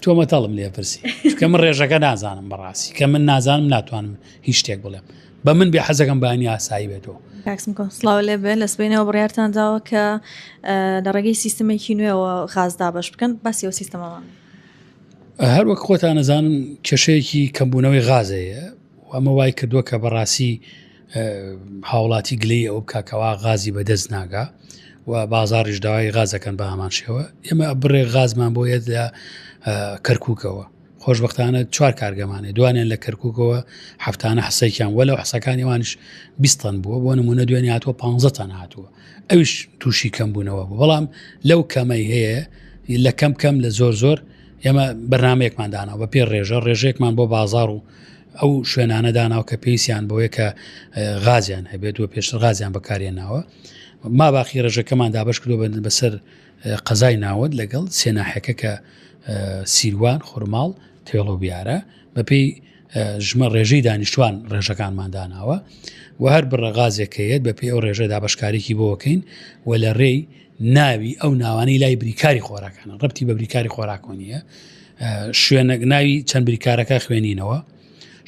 تۆ مەتەڵم لێ پرسی چونکە من ڕێژەکە نازانم بەڕاستی کە من نازانم ناتوانم هیچ شتێک بڵێم بە من بێ حەزەکەم بانی ئاسایی بێتەوە. کاک سمکۆ سڵاو لێ بێ لە سبەینەوە بڕیارتان داوە کە لە ڕێگەی سیستمێکی نوێوە غاز دابەش بکەن باسی ئەو سیستەمەمان. هەر وەک خۆتان ئەزانن کێشەیەکی کەمبوونەوەی غاز هەیە و ئەمە وای کردووە کە بەڕاستی هاوڵاتی گلەی ئەوە بکە کەوا غازی بەدەست ناگا و بازاڕیش داوای غازەکەن بە هەمان شێوە ئێمە بڕێ غازمان بۆ یەت لە کەرکووکەوە خۆشببختانە چوار کارگەمانێ دوانیان لە کەرکووکەوە هەفتانە حسێکیان وەلو حسەکانی وانش بیستان بووە بۆ نمونە دوێنێ هاتووە پ تەن هاتووە ئەویش تووشی کەم بوونەوە بوو بەڵام لەو کەمەی هەیە لە کەم کەم لە زۆر زۆر ئێمە بەرنمەیەکمان داناوە بە پێ ڕێژە ڕێژەیەکمان بۆ بازار و ئەو شوێنانە داناوە کە پێویستیان بۆیە کە غازیان هەبێت و پێشتر غازیان بەکارێناوە ما باقی ڕێژەکەمان دابش کردو بەسەر قەزای ناوەند لەگەڵ سێناحەکە کە سیروان خورماڵ تێڵ و بیارە بەپێی ژمە ڕێژەی دانیشتوان ڕێژەکانمان داناوە و هەر بڕە غازێک کە یەت بەپێی ئەو ڕێژە دابەشکاریی بۆکەین و لە ڕێی ناوی ئەو ناوانەی لای بریکاری خۆراکانە ڕەتی بە بریکاری خۆراکۆ نییە شوێنە ناوی چەند بریکارەکە خوێنینەوە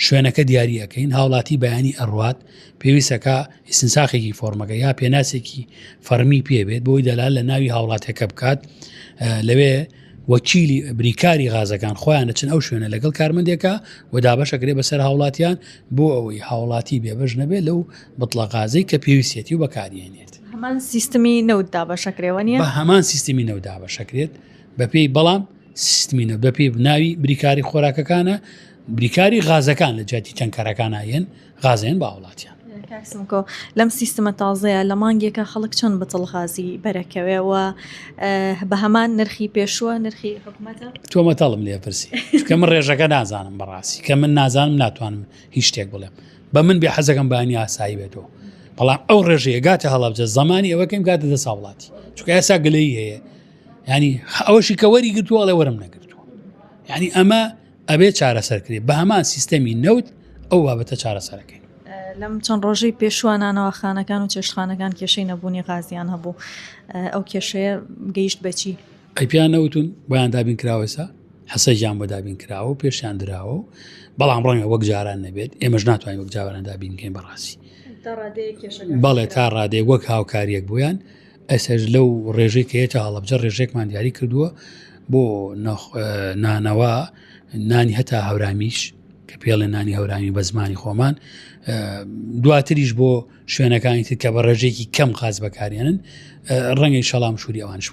شوێنەکە دیاری ئەەکەین هاوڵاتی بەیانی ئەڕوات پێویستەکە ئیسنساخێکی فۆرمەکە یا پێناسێکی فەرمی پێبێت بۆی دەلال لە ناوی هاوڵاتەکە بکات لەوێ وەکیلی بریکاری غازەکان خۆیان دەچن ئەو شوێنە لەگەڵ کارمەندێکا و دابەشەکرێ بەسەر هاوڵاتیان بۆ ئەوەی هاوڵاتی بێبەش نەبێت لەو بتڵە غازەی کە پێویستیەتی و بەکاریێنێت. هەمان سیستمی نەوت دابەشەکرێ وەنیە؟ بە هەمان سیستمی نەوت دابەشەکرێت بەپێی بەڵام سیستمی نەوت بەپێی ناوی بریکاری خۆراکەکانە بریکاری غازەکان لە جیاتی تەنکەرەکان ئەیەن غازێن بە هاوڵاتیان. کاک سمکۆ لەم سیستمە تازەیە لە مانگێکا خەڵک چەند بتڵ غازی بەرەکەوێ و بە هەمان نرخی پێشووە نرخی حکومەتە؟ تۆ مەتەڵم لێ پرسی چونکە من ڕێژەکە نازانم بەڕاستی کە من نازانم ناتوانم هیچ شتێک بڵێم بە من بێ حەزەکەم بانی ئاسایی بێتەوە بەڵام ئەو ڕێژەیە گاتە هەڵەبجە زمانی ئەوەکەم گاتە دەست هاوڵاتی چونکە ئێستا گلەیی هەیە ینی ئەوەشی کە وەری گرتووە ئەڵێ وەرم نەگرتووە ینی ئەمە ئەبێ چارەسەر کرێ بە هەمان سیستەمی نەوت ئەو بابەتە چارەسەرەکەین. لەم چەند ڕۆژەی پێشووە نانەواخانەکان و چێشتخانەکان کێشەی نەبوونی غازیان هەبوو ئەو کێشەیە گەیشت بەچی؟ ئەی پێیان نەوتون بۆیان دابین کراوە ئێستا حەسەیان بۆ دابین کراوە و پێشیان دراوە و بەڵام ڕەنگە وەک جاران نەبێت ئێمەش ناتوانین وەک جاران دابین بکەین بەڕاستی بەڵێ تا ڕادەیەک وەک هاوکاریەک بۆیان ئێستاش لەو ڕێژەی کە یەتە هەڵەبجە ڕێژەیەکمان دیاری کردووە بۆ نانەوە نانی هەتا هەورامیش کە پێڵێ نانی هەورامی بە زمانی خۆمان دواتریش بۆ شوێنەکانی تر کە بە ڕێژێکی کەم خاز بەکارێنن ڕەنگەی شەڵام شووری ئەوانش.